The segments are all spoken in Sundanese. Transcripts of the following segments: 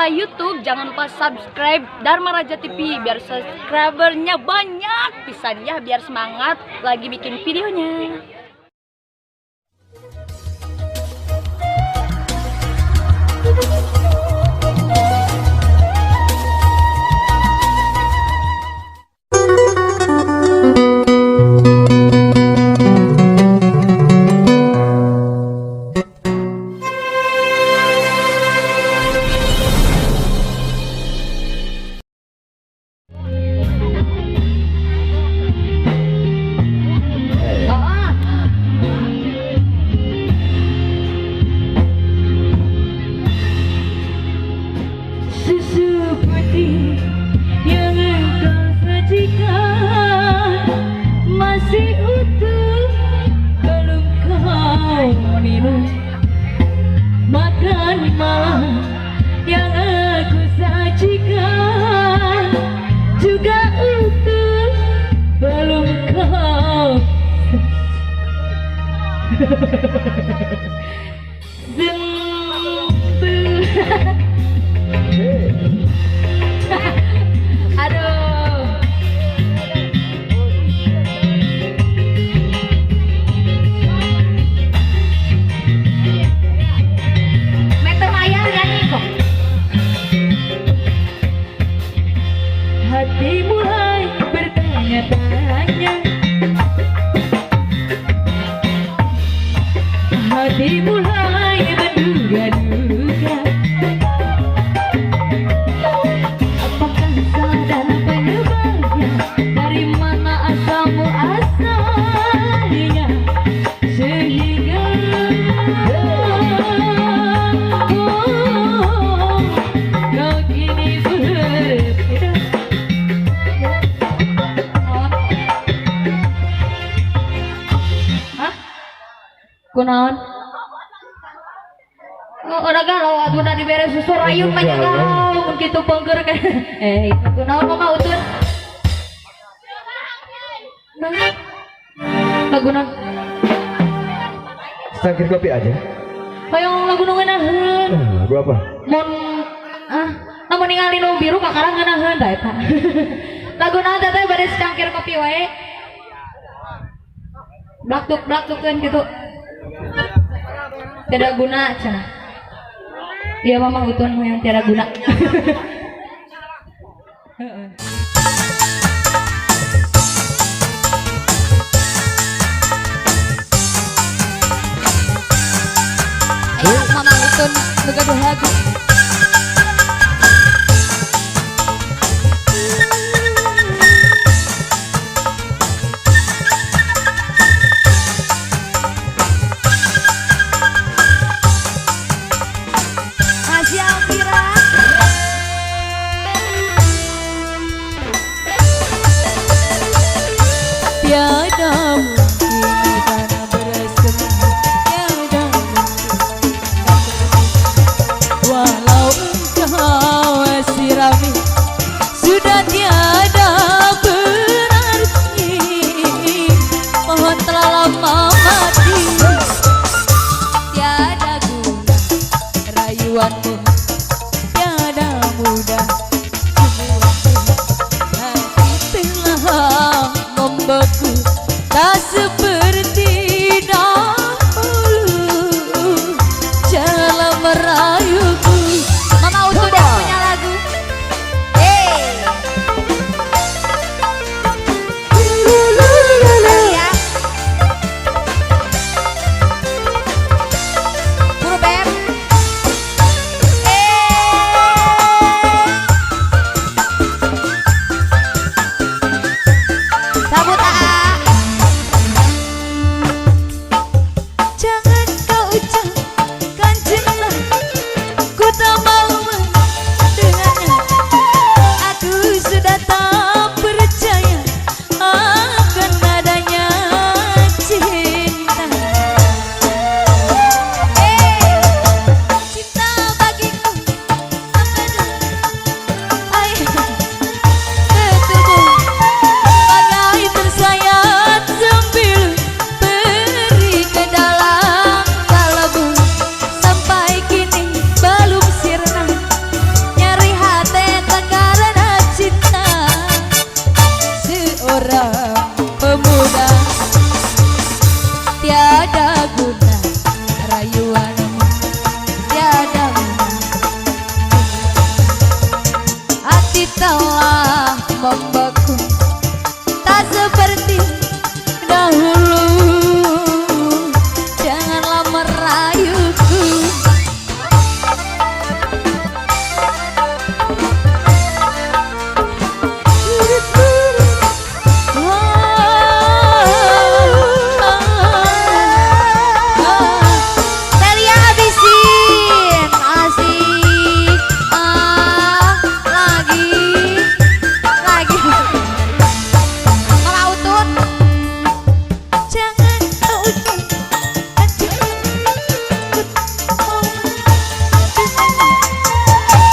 Biasa YouTube, jangan lupa subscribe Dharma Raja TV biar subscribernya banyak pisan ya, biar semangat lagi bikin videonya. Susu putih yang engkau sajikan masih utuh, belum kau minum. Makan malam yang aku sajikan juga utuh, belum kau sentuh. Aduh. Meter mayar nyanyi kok. Hati mulai bertanya-tanya, hati mulai menduga-duga, apakah salah dan penyebabnya, dari mana asalmu asalnya, sehingga oh, kau kini berbeda. Hah? Kunaon? Oh, udah galau atuh da dibere susu rayun mah nya galau mun kitu pengker ke. Itu kunaon Mama Utun? Nah. Lagu naon? Secangkir kopi aja. Hoyong lagu nu ngeunaheun. Lagu apa? Mun lamun ningali nu biru kakarang ngeunaheun tah eta. Lagu naon teh bade secangkir kopi wae. Blaktuk-blaktukeun kitu. Tiada guna cenah. Iya Mama Utun yang tiada guna. Heeh. Mama Utun nu gaduh lagu. Masih Alfira. Tiada mungkin karena bersemi, tiada mungkin walau telah membeku, tak seperti dahulu. Janganlah merayuku. Telia habisin, asik. Ah, lagi, lagi. Kalau utun, jangan kau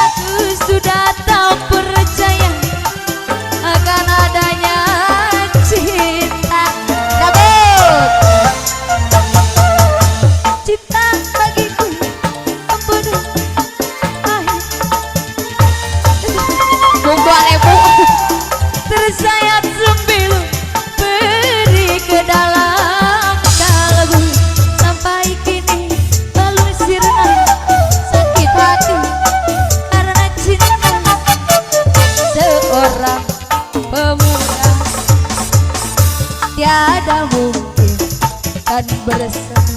aku sudah tak percaya akan adanya cinta. Cabut. Cinta bagiku membunuh air. 2000 tersayat sembilu beri ke dalam kalbu. Sampai kini belum sirna sakit hati karena cinta seorang pemuda. Tiada mungkin kan bersama,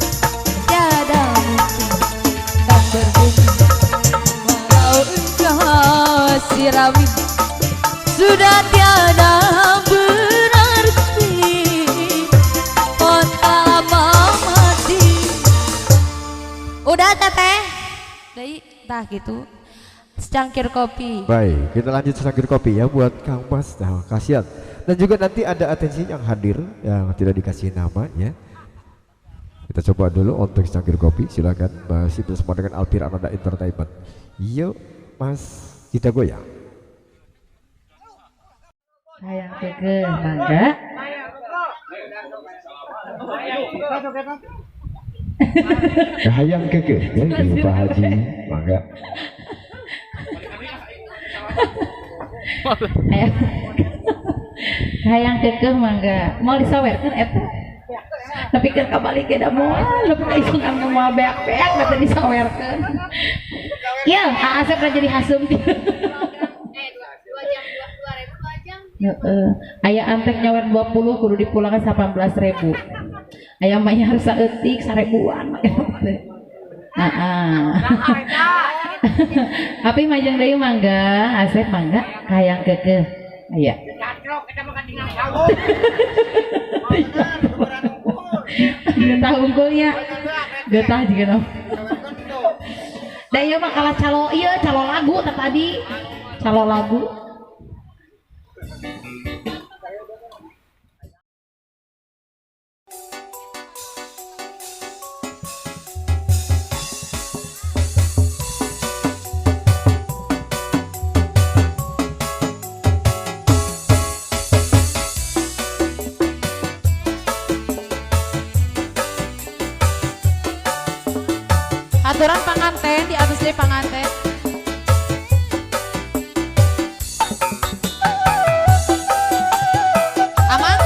tiada mungkin kan berbunga. Walau engkau sirami sudah tiada berarti kota lama mati. Udah teteh, deui tah gitu secangkir kopi. Baik, kita lanjut secangkir kopi ya buat Kang Mas. Nah, kasihan. Dan juga nanti ada atensi yang hadir yang tidak dikasih nama ya. Kita coba dulu untuk secangkir kopi, silakan. Masih bersama dengan Alfira Ananda Entertainment. Yuk, Mas, kita goyang. Hayang keke mangga. Hayang keke ya, Ibu Pak Haji, mangga. Hayang kekeh mangga. Mau disawerkeun eta. Tapi kan kabalik ge da moal, nepi ka isung anu moal beak-beak da disawerkeun. Ieu Asep lah jadi haseum. Heeh. Aya antek nyawer 20 kudu dipulangkan 18.000. Aya mayar saeutik 1000-an. Heeh. Tapi majeng deui mangga, Asep mangga hayang kekeh. Aya. Getah unggulnya. Getah juga nama. Da ieu mah kalah calo ieu calo lagu teh tadi. Calo lagu. Aturan panganten di atas deh panganten. Aman?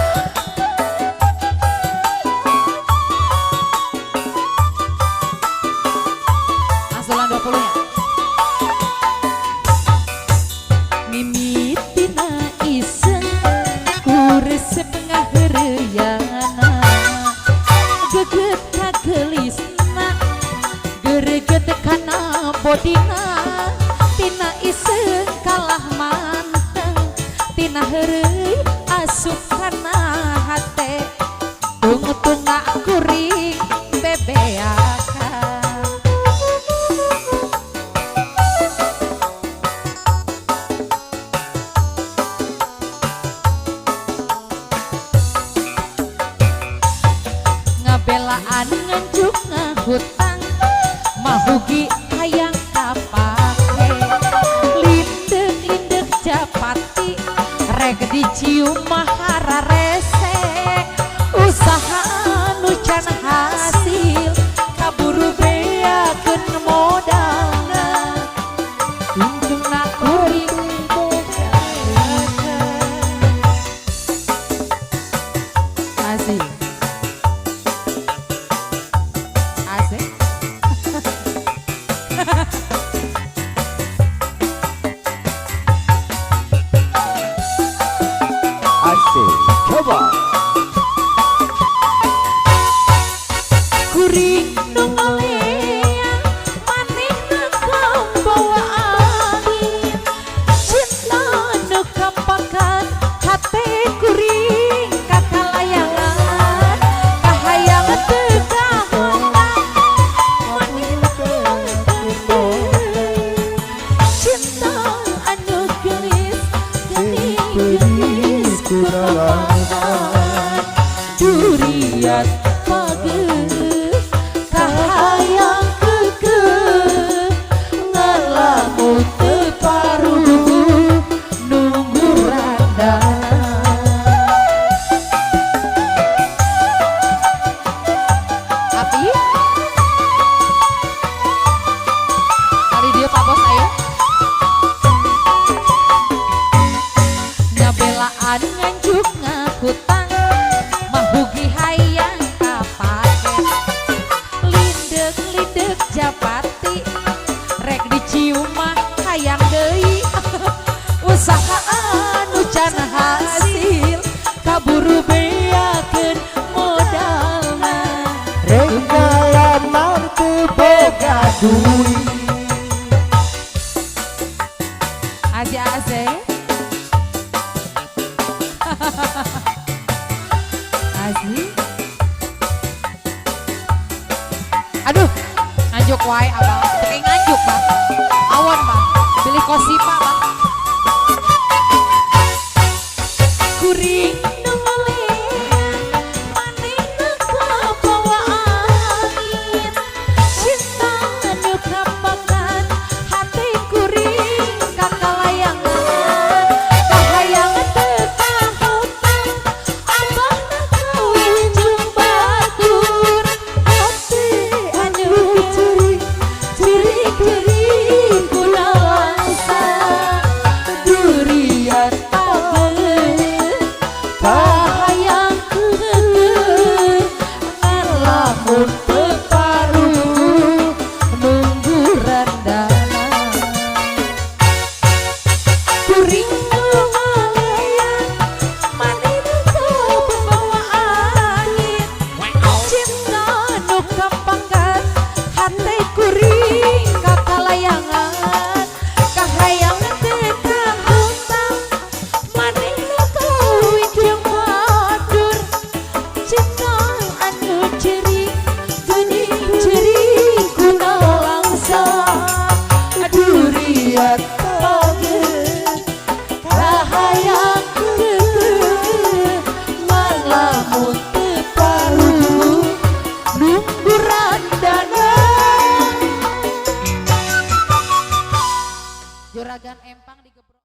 Asulan 20 ya. Mimitina iseng ku resep ngaheureuyanana, geget kagelisna greget kana bodina. Tina iseng kalah manteng, tina heureuy asup kana hate, tungtunga kuring bebeakan. Ngabelaan nganjuk ngahutang mahugi hayang kapake, lindek-lindek japati rek dicium mahara rese. Usaha nu can hasil kaburu beakeun modalna, tungtungna kuring boga. Asik. Asik. Cinta anu gelis, geni gelis kulawan. Juriat pageus kahayang keukeuh, ngalamun teu paruguh nunggu randana. Api kali dia, Pak Bos, ayo ngabelaan nganjuk ngahutang mahugi hayang kapaket, lindek lindek japati rek dicium mah hayang deui. Usaha anu can hasil kaburu beakeun modalna. Rek ngalamar teu boga duit. Aji Ase. Aji. Aduh, nganjuk wae abang. Teu nganjuk, Bang. Awon, Bang. Pilih kosima.